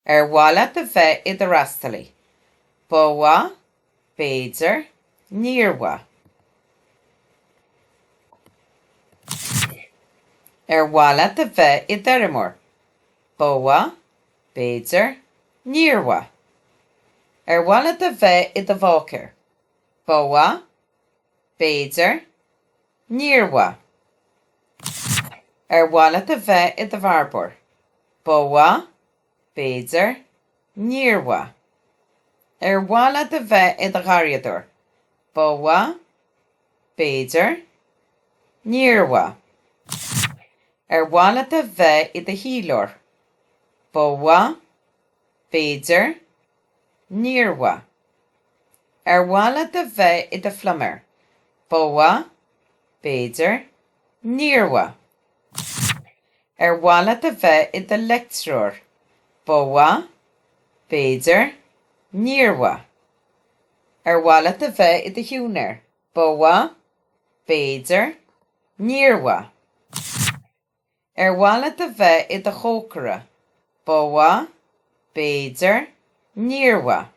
Ar mhaith leat a bheith i do fhreastalaí? Ba mhaith, b'fhéidir, níor mhaith. Ar mhaith leat a bheith i d'fheirmeoir? Ba mhaith, b'fhéidir, níor mhaith. Ar mhaith leat a bheith i do bháicéir? Ba mhaith, b'fhéidir, níor mhaith. Ar mhaith leat a bheith i do bhearbóir? Ba mhaith, b'fhéidir, níor mhaith. Ar mhaith leat a bheith i do gharraíodóir? Ba mhaith, b'fhéidir, níor mhaith. Ar mhaith leat a bheith i do thaidhleoir? Ba mhaith, b'fhéidir, níor mhaith. Ar mhaith leat a bheith i do phluiméir? Ba mhaith, b'fhéidir, níor mhaith. Ar mhaith leat a bheith i do leictreoir? Ba mhaith, b'fhéidir, níor mhaith. Ar mhaith leat a bheith i do shiúinéir? Ba mhaith, b'fhéidir, níor mhaith. Ar mhaith leat a bheith i do chócaire? Ba mhaith, b'fhéidir, níor mhaith.